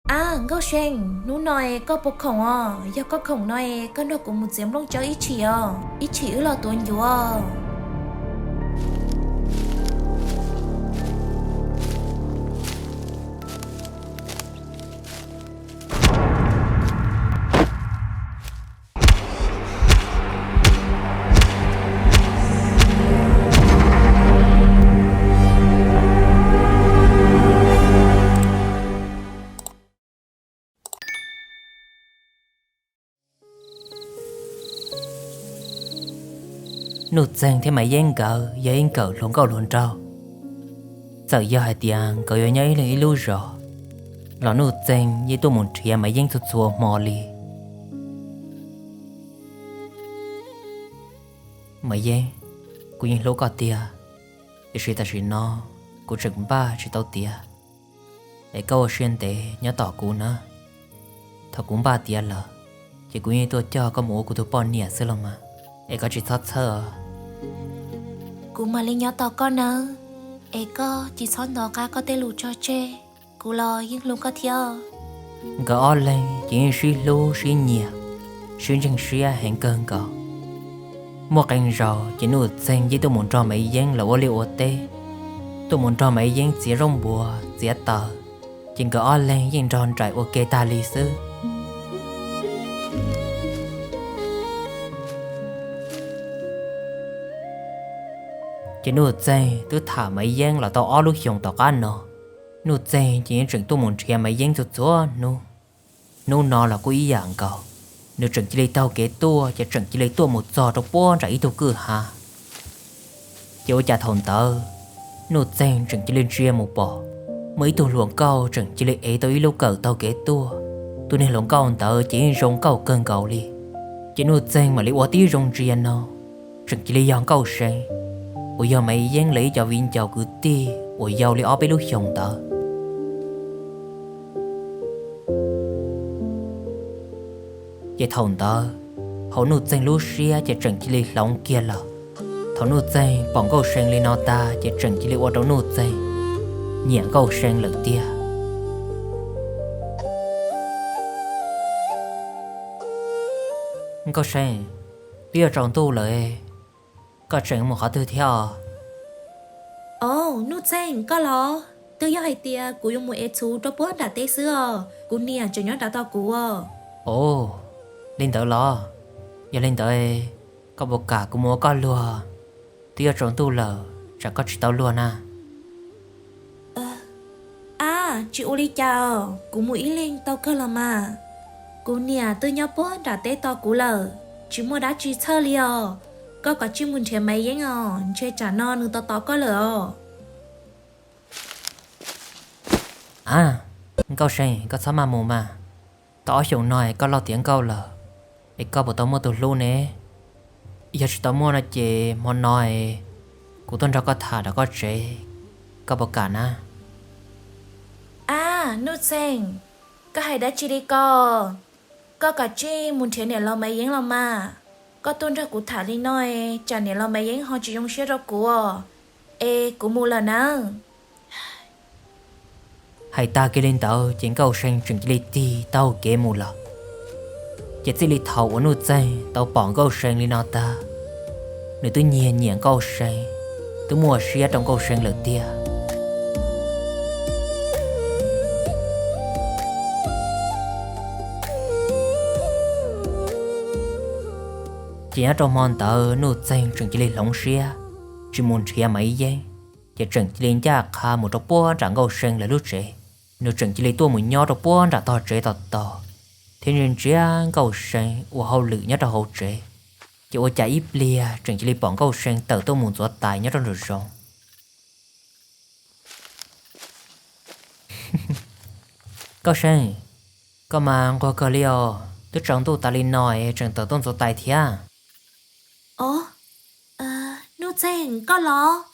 Ab, Nkauj See, hnub no es koj puas khoom os? Yog koj khoom no es koj nrog kuv mus txiav nplooj tsawb ib chim os, ib chim wb los tuav ncuav. Nuj Txeeg thiab Maiv Yeeb nkawd yog ib nkawm hluas nkauj hluas nraug. Txawm yog hais tias nkawd yuav nyob ib leeg ib lub zos, los Nuj Txeeg yeej tuaj mus nrhiav Maiv Yeeb txhua txhua hmo li. Maiv Yeeb, kuv yeej hlub koj tiag, tiam sis tam sim no kuv tseem npaj tsis tau tiav, es koj ua siab ntev nyob tos kuv na. Thaum kuv npaj tiav lawm, ces kuv yeej tuaj coj koj mus ua kuv tus poj niam xwb los mas, es koj tsis txhob txhawj os. Kuv mam li nyob tos koj nawb, es koj tsis txhob ntov qab koj tej lus tso tseg, kuv los yeej hlub koj thiab. Nkawd ob leeg ces yeej sib hlub sib nyiam, sib ntseeg siab heev kawg nkaus. Muaj qee zaus ces Nuj Txeeg yeej tuaj mus nrog Maiv Yeeb lawv ua liaj ua teb, tuaj mus nrog Maiv Yeeb txiav zaub npuas txiav taws, ces nkawd ob leeg yeej nrog nraim ua ke tag li xwb. Ces Nuj Txeeg twb tham Maiv Yeeb los tau ob lub xyoos tom qab no, Nuj Txeeg ces yeej tseem tuaj mus nrhiav Maiv Yeeb txhua txhua hnub. Hnub no los kuj ib yam nkaus, nws tseem cia li taug kev tuaj ces tseem cia li tuaj mus txog rau puag nram ib tug kwj ha. Ces ua cas thaum ntawd Nuj Txeeg tseem cia li ntsia mus pom muaj ib tug hluas nkauj tseem cia li ev tau ib lub kawm taug kev tuaj. Tus niag hluas nkauj ntawd ces yeej zoo nkauj kawg nkaus li. Ces Nuj Txeeg mam li ua tib zoo ntsia no, tseem cia li yog Nkauj See, uas yog Maiv Yeeb lawv ib co viv ncaus kwv tij uas yau li ob peb lub xyoos ntawd. Ces thaum ntawd, hauv Nuj Txeeg lub siab ces tseem cia li hloov kiag lawm. Thaum Nuj Txeeg pom Nkauj See li no tag ces tseem cia li ua rau Nuj Txeeg nyiam Nkauj See lawm tiag. Nkauj See, twb yuav tsaus ntuj lawm, koj tseem mus qhov twg thiab os? Os, Nuj Txeeg, koj los? Twb yog hais tias kuv yuav mus ev txhuv rau puag nram teb xwb os, kuv niam tseem nyob nram tos kuv os. Os, li ntawd los? Yog li ntawd, koj puas kam kuv mus ua koj luag? Twb yuav tsaus ntuj lawm, tsam koj tsis tau luag na. Ab, tsis ua li cas os, kuv mus ib leeg tau kawg los mas. Kuv niam twb nyob puag nram teb tos kuv lawm, tsis muaj dab tsi txhawj li os. Koj kav tsij mus nrhiav Maiv Yeeb os, ntshe tsam no nws tos tos koj lawm os. Ab, Nkauj See, koj txhob maj mus mas. Tau ob xyoos no es koj loj tiav nkauj lawm, es koj puas tau muaj tus hlub ne? Yog tsis tau muaj no ces hmo no es kuv tuaj nrog koj tham rau koj tsev, koj puas kam na? Ab, Nuj Txeeg, koj hais dab tsi li ko? Koj kav tsij mus nrhiav niam laus Maiv Yeeb los mas. Koj tuaj nrog kuv tham li no es tsam niam laus Maiv Yeeb ho tsis zoo siab rau kuv os. Es kuv mus lawm nawb. Hais tag kiag li ntawd ces Nkauj See tseem cia li tig taug kev mus lawm. Ces txij li thaum uas Nuj Txeeg tau pom Nkauj See li no tag, nws twb nyiag nyiam Nkauj See, twb muaj siab rau Nkauj See lawm tiag. Ces nyob rau hmo ntawd Nuj Txeeg tseem cia li hloov siab, tsis mus nrhiav Maiv Yeeb, ces tseem cia li ncaj qha mus rau puag nram Nkauj See lawv lub tsev. Nws tseem cia li tuaj mus nyob rau puag nram tog tsev tos tos, thiab ntsia ntsia Nkauj See ua hauj lwm nyob rau hauv tsev. Ces ua cas ib pliag tseem cia li pom Nkauj See tawm tuaj mus ntxuav tais nyob rau nraum zoov. Nkauj See, koj mas nquag kawg li os, twb tsaus ntuj tas li no es tseem tawm tuaj ntxuav tais thiab. Os, Nuj Txeeg, koj los?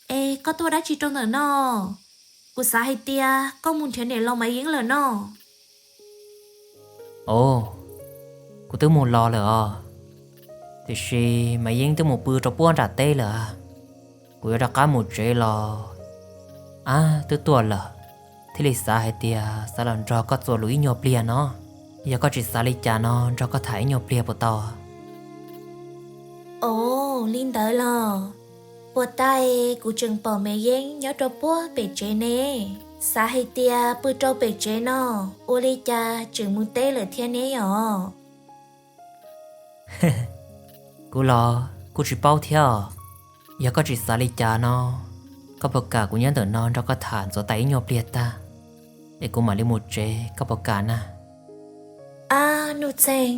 Es koj tuaj dab tsi rau ntawm no? Kuv xav hais tias koj mus nrhiav niam laus Maiv Yeeb lawm no. Os, kuv twb mus los lawm os, tiam sis Maiv Yeeb twb mus pw rau puag nram teb lawm. Kuv yuav rov qab mus tsev los, ab, twb tuaj lawm, thiaj li xav hais tias xav los nrog koj txuas lus ib nyuag pliag no. Yog koj tsis xav li cas no nrog koj tham ib nyuag pliag puas tau? Ov, li ntawd los? Puag ta kuv tseem pom Maiv Yeeb nyob rau puag pem tsev ne. Xav hais tias pw rau pem tsev no, ua li cas tseem mus teb lawm thiab ne os? Kuv los kuj tsis paub thiab os. Yog koj tsis xav li cas no, koj puas kam kuv nyob ntawm no nrog koj tham ntxuav tais ib nyuag pliag tag, es kuv mam li mus tsev, koj puas kam na? Ab Nuj Txeeg,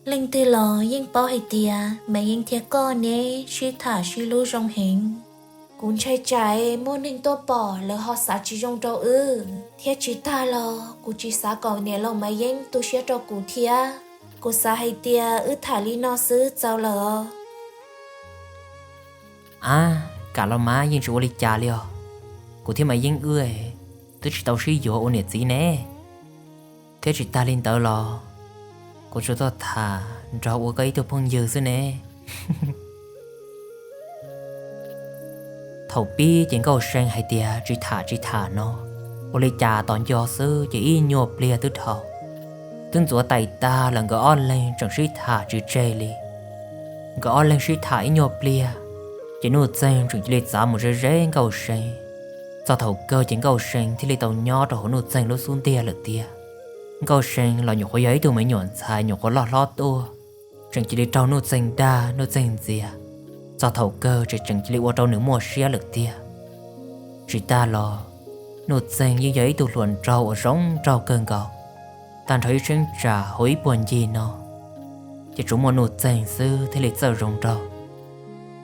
leej twg los yeej paub hais tias Maiv Yeeb thiab koj neb sib tham sib hlub zoo heev. Kuv ntshai tsam muaj neeg tuaj pom lawv ho xav tsis zoo rau wb, thiab tsis tag los kuv tsis xav kom niam laus Maiv Yeeb tu siab rau kuv thiab. Kuv xav hais tias wb tham li no xwb txaus lawm os. Ab, kam los mas yeej tsis ua li cas li os. Kuv thiab Maiv Yeeb wb twb tsis tau sib yuav ua niam txiv ne. Thiab tsis tag li ntawd los kuv tsuas tuaj tham nrog ua koj ib tug phooj ywg xwb ne. Thaum pib ces Nkauj See hais tias tsis tham tsis tham no, ua li cas tos nco xwb ces ib nyuag pliag twb dhau. Twb ntxuav tais tag lawm nkawd ob leeg tseem sib tham tsis tseg li. Nkawd ob leeg sib tham ib nyuag pliag, ces Nuj Txeeg tseem cia li txav mus ze ze Nkauj See. Txog thaum kawg ces Nkauj See thiaj li tau nyob rau hauv Nuj Txeeg lub xub ntiag lawm tiag. Nkauj See los nyuam qhuav yog ib tug me nyuam ntxhais nyuam qhuav loj hlob tuaj, tseem cia li raug Nuj Txeeg dag Nuj Txeeg ntxias. Txog thaum kawg ces tseem cia li ua rau nws muaj siab lawm tiag. Tsis tag los, Nuj Txeeg yeej yog ib tug hluas nraug uas zoo nraug kawg nkaus. Tag nrho ib cheeb tsam hauv ib puag ncig no, ces tsuas muaj Nuj Txeeg xwb thiaj li txawj zoo nraug.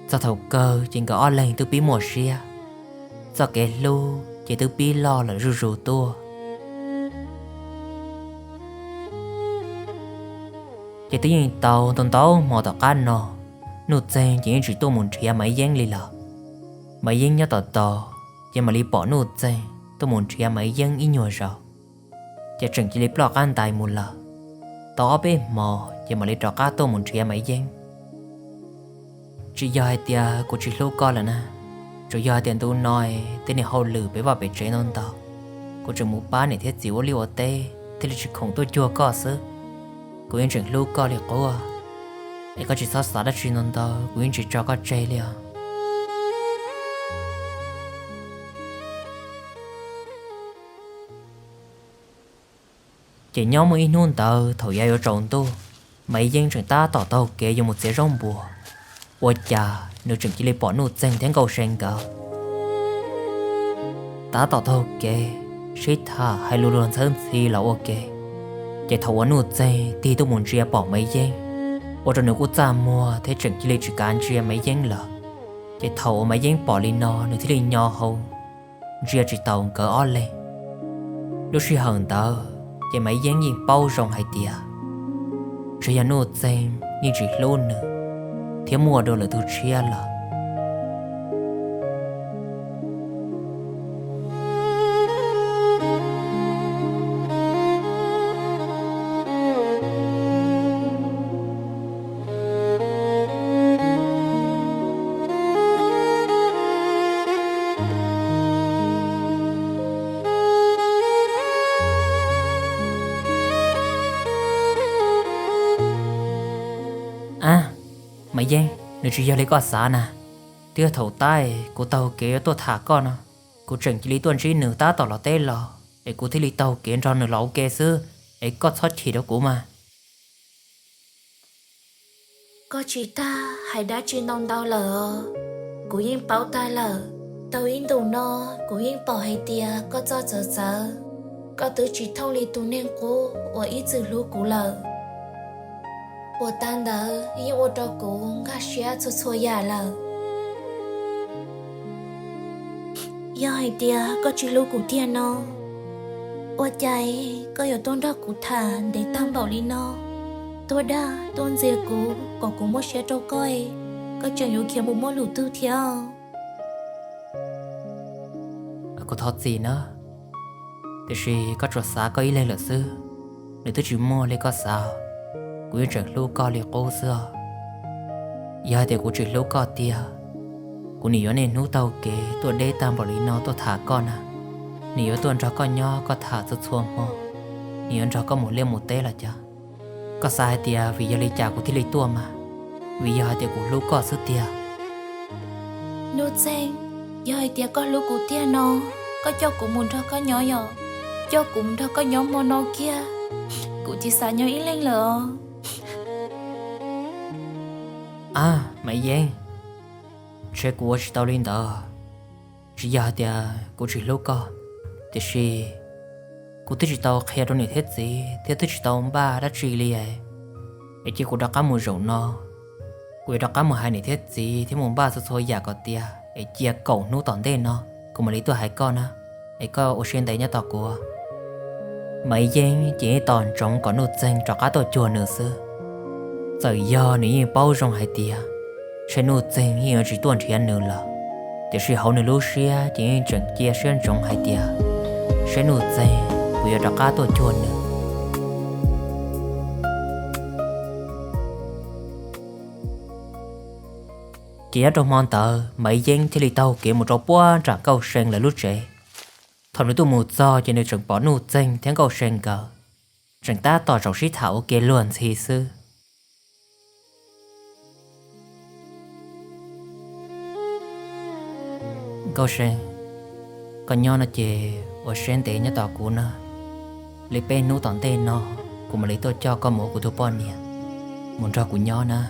Txog thaum kawg ces nkawd ob leeg twb pib muaj siab, txoj kev hlub ces twb pib loj lawm zuj zus tuaj. Ces twb yeej tau ntau ntau hmo tom qab no, Nuj Txeeg ces yeej tsis tuaj mus nrhiav Maiv Yeeb li lawm. Maiv Yeeb nyob tom tod, ces mam li pom Nuj Txeeg tuaj mus nrhiav Maiv Yeeb ib nyuag zaus, ces tseem cia li ploj qab ntais mus lawm. Tau ob peb hmos ces mam li rov qab tuaj mus nrhiav Maiv Yeeb. Tsis yog hais tias kuv tsis hlub koj lawm na, tsuas yog hais tias ntu no tej niag hauj lwm pem vaj pem tsev ntau ntau, kuv tseem mus pab niam thiab txiv ua liaj ua teb thiaj li tsis khoom tuaj cuag koj xwb. Kuv yeej tseem hlub koj li qub, es koj tsis txhob xav dab tsi ntau ntau, kuv yeej tsis tso koj tseg li os. Ces nyob muaj ib hnub ntawd thaum yav yuav tsaus ntuj, Maiv Yeeb tseem tab tom taug kev yuav mus txiav zaub npua, ua cas nws tseem cia li pom Nuj Txeeg thiab Nkauj See nkawd tab tom taug kev sib tham hais lus luag ntxhawb ntxhi los ua ke. Ces thaum uas Nuj Txeeg tig tuaj mus ntsia pom Maiv Yeeb, ua rau nws kuj txaj muag thiab tseem cia li tsis kav ntsia Maiv Yeeb lawm. Ces thaum uas Maiv Yeeb pom li no nws thiaj li nyo hau ntsia tsis taus nkawd ob leeg. Lub sij hawm ntawd ces Maiv Yeeb yeej paub zoo hais tias tsuas yog Nuj Txeeg yeej tsis hlub nws thiab muaj dua lwm tus tshiab lawm. Ab, Maiv Yeeb, nws tsis yog li koj xav na. Twb yog thaum tab kuv taug kev yuav tuaj tham koj no, kuv tseem cia li tuaj ntsib nws tab tom los teb los, es kuv thiaj li taug kev nrog nws los ua ke xwb, es koj txhob chim rau kuv mas. Koj tsis tag hais dab tsi ntau ntau lawm os. Kuv yeej paub tag lawm. Tau ib ntus no kuv yeej pom hais tias koj txoj txawv txawv, koj twb tsis thooj li tus neeg qub uas ib txwm hlub kuv lawm. Puag ta ntawd yeej ua rau kuv nkag siab txhua txhua yam lawm. Yog hais tias koj tsis hlub kuv tiag no, ua cas koj yuav tuaj nrog kuv tham ntev tag npaum li no, tuaj dag tuaj ntxias kuv kom kuv muab siab rau koj, koj tseem yuav khiav mus muaj lwm tus thiab? Kuv thov txim na, tiam sis koj tsuas xav koj ib leeg lawm xwb. Nws twb tsis muaj li koj xav, kuv yeej tseem hlub koj li qub xwb os. Yog hais tias kuv tsis hlub koj tiag, kuv nim yuav niaj hnub taug kev tuaj deb tag npaum li no tuaj tham koj na. nws yuav tuaj nrog koj nyob koj tham txhua txhua hmo, nws yuav nrog koj mus liaj mus teb los cas? Koj xav hais tias vim yog li cas kuv thiaj li tuaj mas? Vim yog hais tias kuv hlub koj xwb tiag. Nuj Txeeg, yog hais tias koj hlub kuv tiag no, koj coj kuv mus nrog koj nyob yom, coj kuv mus nrog koj nyob hmo no kiag, kuv tsis xav nyob ib leeg lawm os. Ab, Maiv Yeeb, ntshe kuv ua tsis tau li ntawd. Tsis yog hais tias kuv tsis hlub koj, tiam sis kuv twb tsis tau qhia rau niam thiab txiv thiab twb tsis tau npaj dab tsi li. Es cia kuv rov qab mus zaum no, kuv yuav rov qab mus hais niam thiab txiv thiab mus npaj txhua txhua yam kom tiav, es cia kaum hnub tom ntej no kuv mam li tuaj hais koj na, es koj ua siab ntev nyob tos kuv. Maiv Yeeb ces yeej tos ntsoov kom Nuj Txeeg rov qab tuaj cuag nws xwb. Txawm yog nws yeej paub zoo hais tias ntshe Nuj Txeeg yeej yuav tsis tuaj nrhiav nws lawm, tiam sis hauv nws lub siab ces yeej tseem cia siab ntsoov hais tias saib Nuj Txeeg puas yuav rov qab tuaj cuag nws. Ces nyob rau hmo ntawd Maiv Yeeb thiaj li taug kev mus rau puag nram Nkauj See lawv lub tsev. Thaum nws tuaj mus txog ces nws tseem pom Nuj Txeeg thiab Nkauj See nkawd tseem tab tom zaum sib tham ua ke luag ntxhi xwb. Nkauj See, koj nyob no ces ua siab ntev nyob tos kuv na. Li peb hnub tom ntej no kuv mam li tuaj coj koj mus ua kuv tus poj niam, mus nrog kuv nyob na.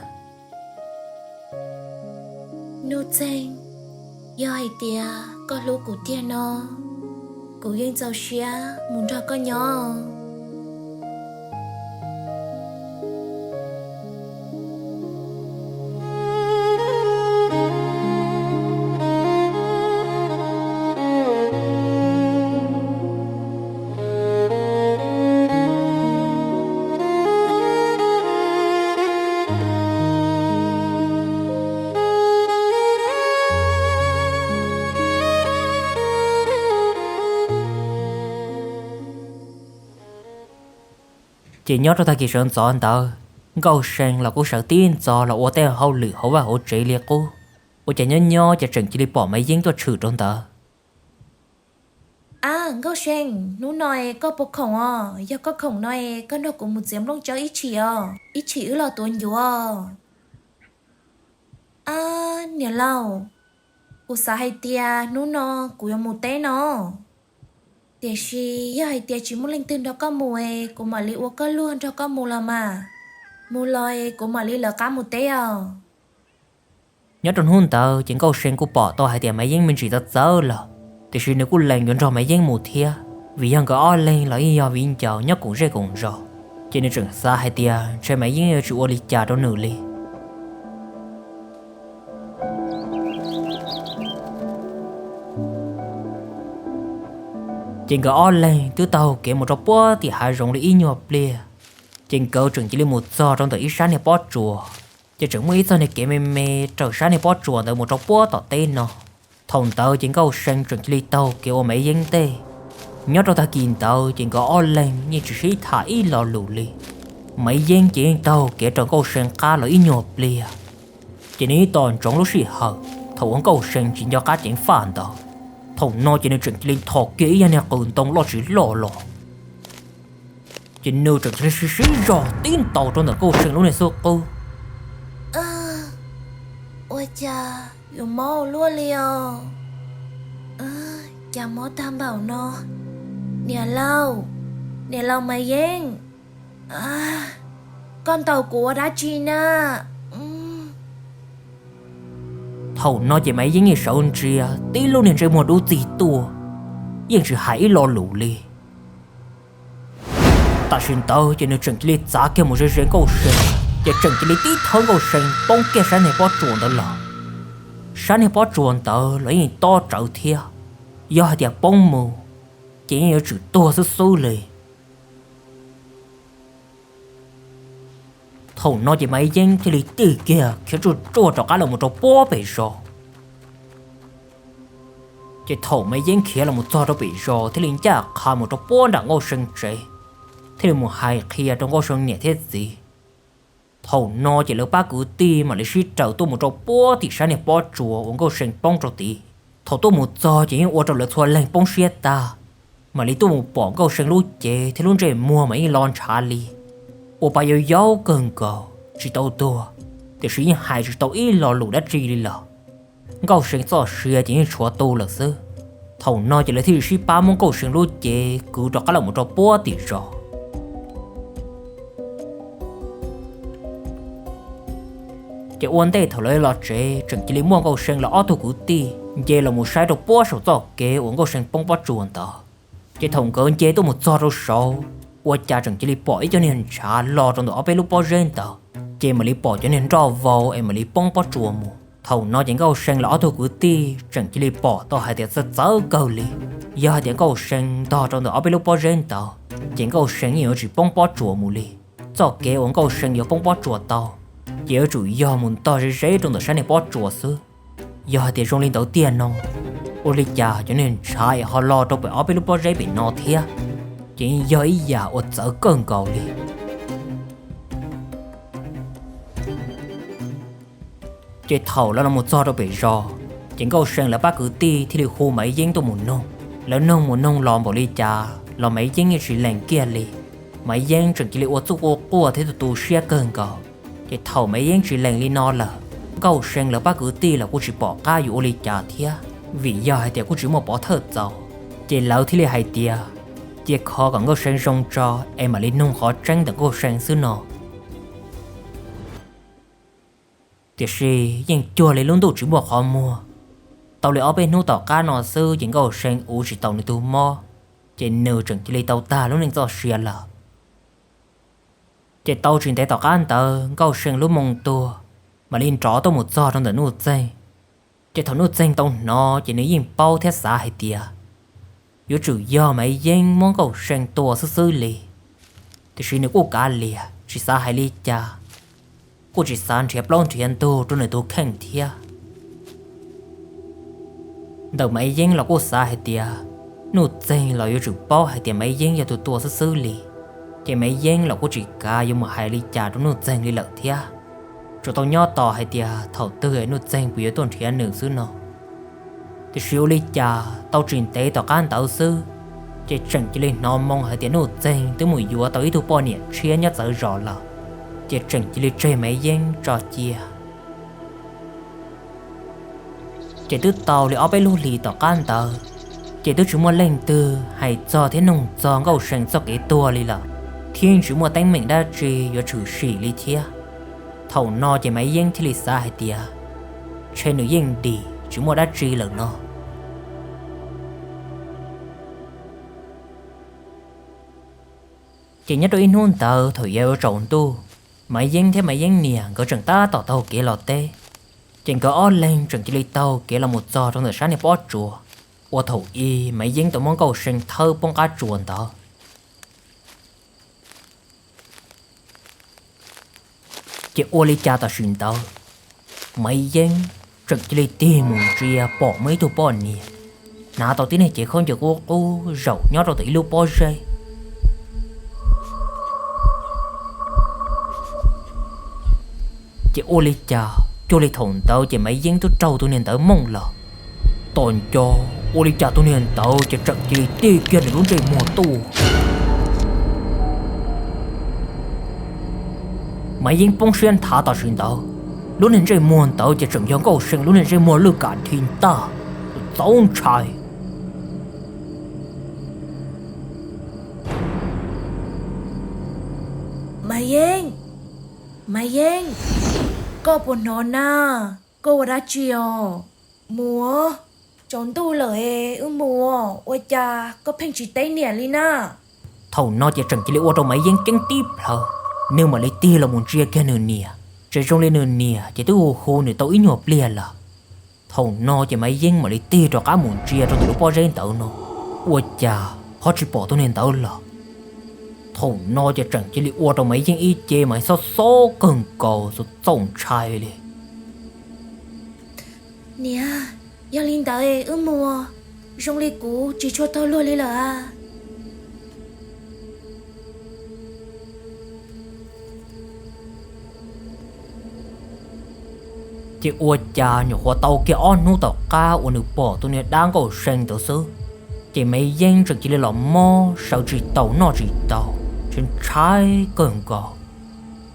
Nuj Txeeg, yog hais tias koj hlub kuv tiag no, kuv yeej txaus siab mus nrog koj nyob. Ces nyob rau tag kis sawv ntxov ntawd, Nkauj See los kuj sawv tib ntxov los ua tej hauj lwm hauv vaj hauv tsev li qub. Ua cas nyob nyob ces tseem cia li pom Maiv Yeeb tuaj tshwm rau ntawd. Ab, Nkauj See, hnub no es koj puas khoom os? Yog koj khoom no es koj nrog kuv mus txiav nplooj tsawb ib chim os, ib chim wb los tuav ncuav. Ab, niam laus, kuv xav hais tias hnub no kuv yuav mus teb no, tiam sis yog hais tias tsis muaj leej twg nrog koj mus es kuv mam li ua koj luag nrog koj mus los mas. Mus los es kuv mam li lawv qab mus teb os. Nyob rau hnub ntawd ces Nkauj See kuj pom tau hais tias Maiv Yeeb me ntsis txawv txawv lawm, tiam sis nws kuj lees yuav nrog Maiv Yeeb mus thiab, vim yog nkawd ob leeg los yeej yog viv ncaus nyob koom zej koom zos, ces nws tseem xav hais tias ntshe Maiv Yeeb yuav tsis ua li cas rau nws li. Ces nkawd ob leeg twb taug kev mus rau puag tim hav zoov li ib nyuag pliag, ces nkawd tseem cia li mus txog rau ntawm ib sab niag pob tsuas. Ces tseem muaj ib txoj niag kev me me raws sab niag pob tsuas ntawd mus rau puag tom teb no. Thaum ntawd ces Nkauj See tseem cia li taug kev ua Maiv Yeeb ntej. Nyob rau tag kis ntawd ces nkawd ob leeg yeej tsis sib tham ib lo lus li. Maiv Yeeb ces yeej taug kev raws Nkauj See qab los ib nyuag pliag, ces nws yeej tos ntsoov lub sij hawm thaum uas Nkauj See tsis nco qab ceev faj ntawd. Thaum no ces nws tseem cia li nthos kiag ib yag niag qws ntoo loj tsis loj los, ces nws tseem cia li sib sib zog tib ntaus rau ntawm Nkauj See lub niag xub qwb. Ua cas yuav mob ua luaj li os? Cas mob tag npaum no? Niam laus, niam laus Maiv Yeeb, koj ntaus kuv ua dab tsi na? Thaum no ces Maiv Yeeb yeej sawv ntsia tib lub niag ntsej muag dub txig tuaj, yeej tsis hais ib lo lus li. Tam sim ntawd ces nws tseem cia li txav kiag mus ze ze Nkauj See, ces tseem cia li tib thawb Nkauj See poob kiag sab niag pob tsuas ntawd los. Sab niag pob tsuas ntawd los yeej tob rawv thiab, yog hais tias poob mus ces yeej yuav tsum tuag xwb xwb li. Thaum no ces Maiv Yeeb thiaj li tij kiag khiav tsuj tsuaj rov qab los mus rau puag pem zos. Ces thaum Maiv Yeeb khiav los mus txog rau pem zos thiaj li ncaj qha mus rau puag nram Nkauj See tsev, thiaj li mus hais qhia rau Nkauj See niam thiab txiv. Thaum no ces lawv pab kwv tij mam li sib raws tuaj mus rau puag tim sab niag pob tsuas uas Nkauj See poob rau tid. Thaum tuaj mus txog ces yeej ua rau lawv txhua leeg poob siab tag, mam li tuaj mus pom Nkauj See lub cev thiab lub ntsej muag mas yeej lo ntshav li, ua pa yau yaub kawg nkaus tsis tau tuag, tiam sis yeej hais tsis tau ib lo lus dab tsi li lawm. Nkauj See txoj sia ces yeej tshuav tu lawm xwb. Thaum no ces lawv thiaj li sib pab muab Nkauj See lub cev kwv rov qab los mus rau puag tim zos. Ces ua ntej thaum lawv los tsev tseem cia li muaj Nkauj See lawv ob tug kwv tij nce los mus saib rau puag saum txoj kev uas Nkauj See poob pob tsuas ntawd. Ces thaum nkawd nce tuaj mus txog rau saud, ua cas tseem cia li pom ib co niag ntshav lo rau ntawm ob peb lub pob zeb ntawd, ces mam li pom cov niag nroj vau es mam li poob pob tsuas mus. Thaum no ces Nkauj See lawv ob tug kwv tij tseem cia li pom tau hais tias txawv txawv kawg li. Yog hais tias Nkauj See ntog rau ntawm ob peb lub pob zeb ntawd, ces Nkauj See yeej yuav tsis poob pob tsuas mus li. Txoj kev uas Nkauj See yuav poob pob tsuas tau, ces yuav tsum yog mus ntog ze ze rau ntawm sab niag pob tsuas xwb. Yog hais tias zoo li ntawd tiag no, ua li cas cov niag ntshav es ho lo rau pem ob peb lub pob zeb pem no thiab? Ces yeej yog ib yam uas txawv kawg nkaus li. Ces thaum lawv los mus txog rau pem zos, ces Nkauj See lawv pab kwv tij thiaj li hu Maiv Yeeb tuaj mus noog. Lawv noog mus noog los npaum li cas los Maiv Yeeb yeej tsis lees kiag li. Maiv Yeeb tseem cia li ua txuj quaj quaj thiab tu tu siab kawg nkaus. Ces thaum Maiv Yeeb tsis lees li no lawm, Nkauj See lawv pab kwv tij los kuj tsis pom qab yuav ua li cas thiab, vim yog hais tias kuj tsis muaj pov thawj txaus. Ces lawv thiaj li hais tias, cia kho kom Nkauj See zoo tso es mam li noog qhov tseeb ntawm Nkauj See xwb no. Tiam sis yeej cuag li lub ntuj tsis muaj qhov muag. Tau li ob peb hnub tom qab no xwb ces Nkauj See uv tsis tau nws tus mob, ces nws tseem cia li tau tag lub neej txoj sia lawm. Ces tau tsis ntev tom qab ntawd Nkauj See lub moo tuag, mam li nrov tuaj mus txog rau ntawm Nuj Txeeg. Ces thaum Nuj Txeeg tau hnov ces nws yeej paub thiab xav hais tias yuav tsum yog Maiv Yeeb muab Nkauj See tua xwb xwb li. Tiam sis nws kuj kav liam tsis xav hais li cas, kuj tsis xav nrhiav plaub nrhiav ntug rau nws tus kheej thiab. Ntawm Maiv Yeeb los kuj xav hais tias Nuj Txeeg los yuav tsum paub hais tias Maiv Yeeb yog tus tua xwb xwb li, ces Maiv Yeeb los kuj tsis kav yuav mus hais li cas rau Nuj Txeeg li lawm thiab. Tsuas tau nyob tos hais tias thaum twg Nuj Txeeg puas yuav tuaj nrhiav nws xwb no. Tiam sis ua li cas tau tsis ntev tom qab ntawd xwb, ces tseem cia li hnov moo hais tias Nuj Txeeg twb mus yuav tau ib tug poj niam tshiab nyob txawv zos lawm, ces tseem cia li tseg Maiv Yeeb tso cia. Ces twb tau li ob peb lub hlis tom qab ntawd, ces twb tsis muaj leej twg hais txog thiab noog txog Nkauj See txoj kev tuag li lawm, thiab tsis muaj teeb meem dab tsi yuav tshwm sim li thiab. Thaum no ces Maiv Yeeb thiaj li xav hais tias, ntshe nws yeej dim tsis muaj dab tsi lawm no. Ces nyob rau ib hnub ntawd thaum yuav tsaus ntuj, Maiv Yeeb thiab Maiv Yeeb niam nkawd tseem tab tom taug kev los teb. Ces nkawd ob leeg tseem cia li taug kev los mus txog rau ntawm sab niag pob tsuas uas thaum ub Maiv Yeeb tau muab Nkauj See thawb poob qab tsuas ntawd. Ces ua li cas tam sim ntawd, Maiv Yeeb tseem cia li tig mus ntsia pom muaj ib tug poj niam hnav tau tib neeg cev khaub ncaws qub qub zaum nyob rau tom ib lub pob zeb. Ces ua li cas cuag li thaum ntawd ces Maiv Yeeb twb raug tus niag ntawd mooj lawm. Tom nco, ua li cas tus niag ntawd ces tseem cia li tig kiag nws lub ntsej muag tuaj. Maiv Yeeb poob siab nthav tam sim ntawd, lub niag ntsej muag ntawd ces tseem yog Nkauj See lub niag ntsej muag lwj kam dhi ntag, txaus ntshai. Maiv Yeeb, Maiv Yeeb, koj puas hnov na? Koj ua dab tsi os? Mus, tsaus ntuj lawm es wb mus, ua cas koj pheej tsis teb niam li na? Thaum no ces tseem cia li ua rau Maiv Yeeb ceeb tib plhaw, nws mam li tig los mus ntsia kiag nws niam, ces zoo li nws niam ces twb hu hu nws tau ib nyuag pliag lawm. Thaum no ces Maiv Yeeb mam li tig rov qab mus ntsia rau ntawm lub pob zeb ntawd no, ua cas ho tsis pom tus niag ntawd lawm. Thaum no ces tseem cia li ua rau Maiv Yeeb ib ce mas xob xob kawg nkaus txaus ntshai li. Niam, yog li ntawd wb mus, zoo li kuv tsis tshua taug luag li lawm a. Ces ua cas nyuam qhuav tau kiag ob hnub tom qab uas nws pom tus niag dab Nkauj See ntawd xwb, Ces Maiv Yeeb tseem cia li los mob sawv tsis taus noj tsis taus, ntshai kawg nkaus,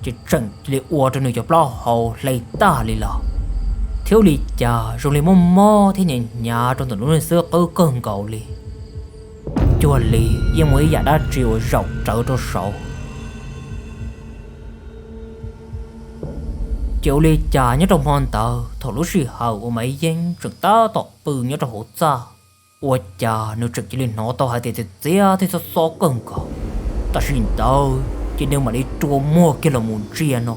ces tseem cia li ua rau nws cov plaub hau hle tag li los, thiab ua li cas zoo li muaj mob thiab hnyav hnyav rau ntawm lub niag xub qwb kawg nkaus li. Cuag li yeej muaj ib yam dab tsi uas zaum rawv rau saud. Ces ua li cas nyob rau hmo ntawd thaum lub sij hawm uas Maiv Yeeb tseem tab tom pw nyob rau hauv txaj, ua cas nws tseem cia li hnov tau hais tias txias txias thiab xob xob kawg nkaus. Tam sim ntawd ces nws mam li rua muag kiag los mus ntsia no,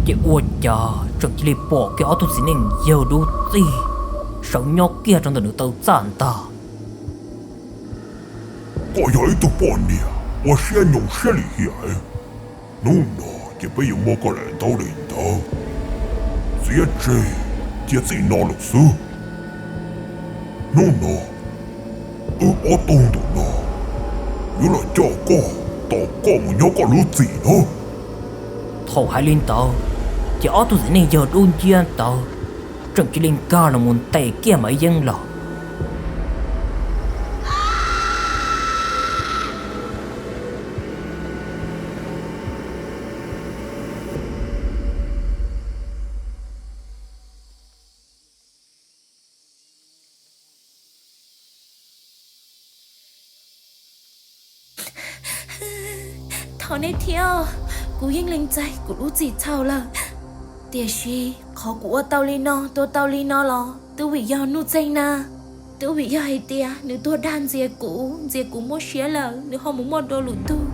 ces ua cas tseem cia li pom kiag ob tug txiv neej yawg dub txig sawv nyob kiag rau ntawm nws taw txaj ntag. Koj yog ib tug poj niam ua siab nyoo siab lim hiam. Hnub no ces peb yuav muab koj daim ntaub daim ntawv txiav tseg cia txij no lawm xwb. Hnub no wb ob tug ntawm no yuav los coj koj, tos koj mus nyob koj lub txim no. Thaum hais li ntawd, ces ob tug txiv neej yawg dub nciab ntawd tseem cia li nkag los mus ntes kiag Maiv Yeeb los. Thov nej thiab, kuv yeej lees txais kuv lub txim txhaum lawm. Tiam sis qhov kuv ua tau li no, tua tau li no los twb vim yog Nuj Txeeg na. Twb vim yog hais tias nws tuag dag ntxias kuv, ntxias kuv muaj siab lawm nws ho mus muaj dua lwm tus.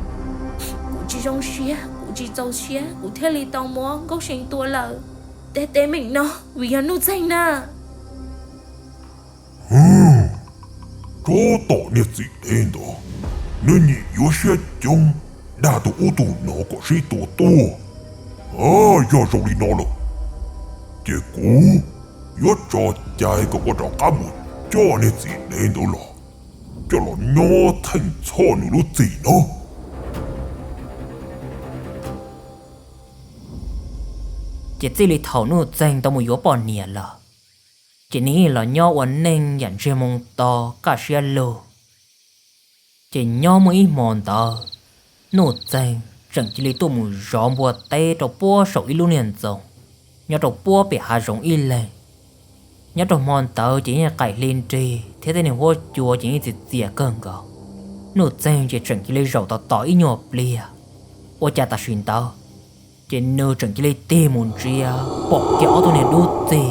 Kuv tsis zoo siab, kuv tsis txaus siab, kuv thiaj li tau muab Nkauj See tua lawm. Tej teeb meem no vim yog Nuj Txeeg na. Tsov tom niag txiv nev ntawd, nws nyiam yuav siab coob dag tus ub tus no kom sib tua tuag. Yog zoo li no lawm, ces kuv yuav tso cai kom koj rov qab mus coj niag txiv nev ntawd los, coj los nyob theej txhoj nws lub txim no. Ces txij li thaum Nuj Txeeg tau mus yuav poj niam lawm, ces nws yeej los nyob ua neej yam ntsiag moo to kaj siab lug. Ces nyob muaj ib hmo ntawd, Nuj Txeeg tseem cia li tuaj mus zov npua teb rau puag saum ib lub niag ntxoov nyob rau puag pem hav zoov ib leeg. Nyob rau hmo ntawd ces yeej qaim hli nrig thiab tej niag huab cua ces yeej txias txias kawg nkaus. Nuj Txeeg ces tseem cia li zaum tos tos ib nyuag pliag, ua cas tam sim ntawd ces nws tseem cia li tig mus ntsia pom kiag ob tug niag dub txig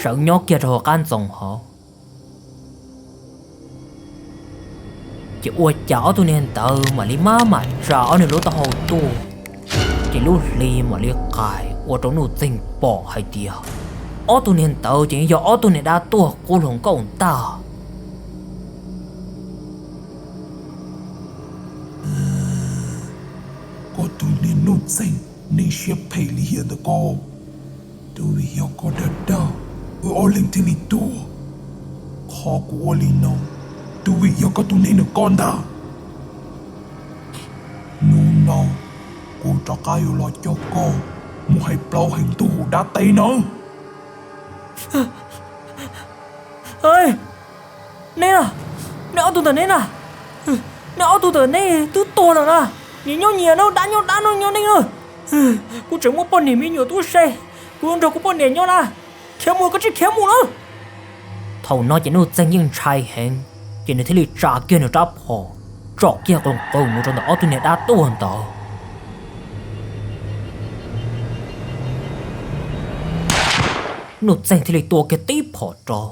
sawv nyob kiag rau hauv qab ntxoov hauv. Ces ua cas ob tug niag ntawd mam li maj mam tsa ob niag lub taub hau tuaj, ces lub hli mam li qais ua rau Nuj Txeeg pom hais tias ob tug niag ntawd ces yog ob tug niag dab tuag qub hluas nkauj ntag. Koj tus niag Nuj Txeeg, neeg siab phem lim hiam ntawm koj, twb vim yog koj dag dag wb ob leeg thiaj li tuag. Qhov kuv ua li no twb vim yog koj tus neeg ntawm koj ntag. Hnub no kuv rov qab yuav los coj koj mus hais plaub hais ntug hauv dab teb nawb. Neb na, neb ob tug ntawm neb na, neb ob tug ntawm neb twb tuag lawm na. Nyias nyob nyias na, dab nyob dab na, nyob neb na. Kuv tseem muaj poj niam me nyuam tub se, kuv yuav nrog kuv poj niam nyob na. Khiav mus, koj tsis khiav mus na. Thaum no ces Nuj Txeeg yeej ntshai heev, ces nws thiaj li tsa kiag nws rab phom tsom kiag qw qw mus rau ntawm ob tug niag dab tuag ntawd. Nuj Txeeg thiaj li tua kiag tib phom rau.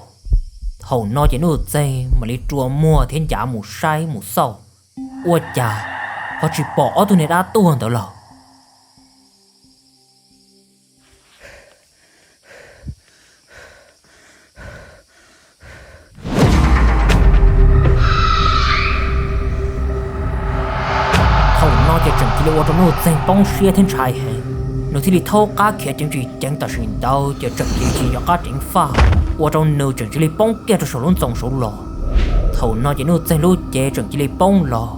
Thaum no ces Nuj Txeeg mam li rua muag thiab ncav mus saib mus xauj, ua cas ho tsis pom ob tug niag dab tuag ntawd lawm. Thaum no ces tseem cia li ua rau Nuj Txeeg poob siab thiab ntshai heev, nws thiaj li thaub qab khiav ceev tsis ceev. Tam sim ntawd ces tseem cia li tsis nco qab ceev faj, ua rau nws tseem cia li poob kiag rau saum lub ntxoov saud los. Thaum no ces Nuj Txeeg lub cev tseem cia li poob los,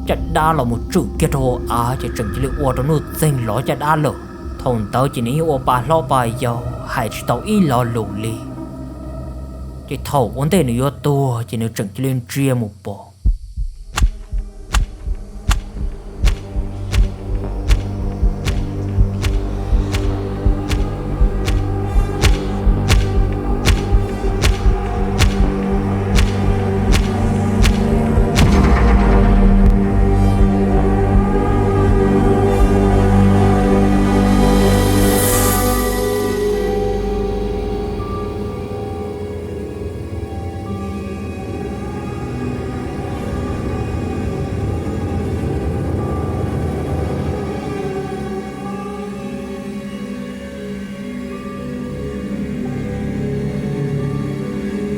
caj dab los mus tswm kiag rau hauv av ces tseem cia li ua rau Nuj Txeeg lov caj dab lawm. Thaum ntawd ces nws yeej ua pa hlob pa yau hais tsis tau ib lo lus li. Ces thaum ua ntej nws yuav tuag ces nws tseem cia li ntsia mus pom